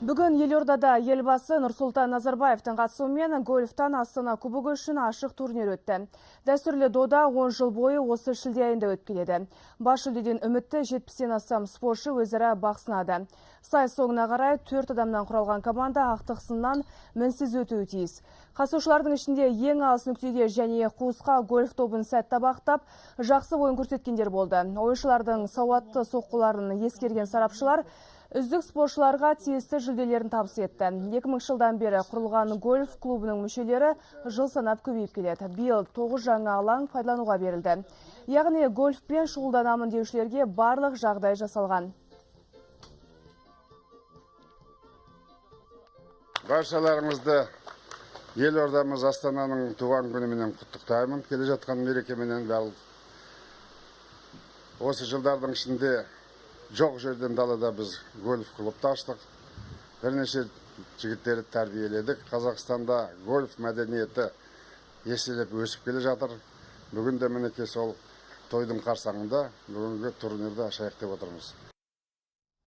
Бүгін елордада елбасы Нұрсұлтан Назарбаевтың қатысуымен гольфтан Астана кубогы үшін ашық турнир өтті. Дәстүрлі дода 10 жыл бойы осы шілде айында өтіп келеді. Бас жүлдеден үмітті 70-тен астам спортшы өзара бақ сынады. Сайыс соңына қарай 4 адамнан құралған команда ақтық сыннан мінсіз өтуі тиіс. Қатысушылардың ішінде ең алыс нүктеге және қуысқа гольф тобын сәтті бағыттап, жақсы ойын көрсеткендер болды. Ойыншылардың сауатты соққыларын ескерген сарапшылар үздік спортшыларға тиісті жүлделерін табыс етті. 2000 жылдан бері құрылған гольф клубының мүшелері жыл санап көбейіп келеді. Биыл 9 жаңа алаң пайдалануға берілді. Яғни гольфпен шұғылданамын деушілерге барлық жағдай жасалған. Баршаларыңызды елордамыз Астананың туған күніменен құттықтаймын. Келе жатқан мерекеменен барлық осы жылдардың ішінде жоқ жерден далада біз гольф клубты аштық. Бірнеше жігіттерді тәрбиеледік. Қазақстанда гольф мәдениеті еселеп өсіп келе жатыр. Бүгін де мінекей сол тойдың қарсаңында бүгінгі турнирді ашайық деп отырмыз.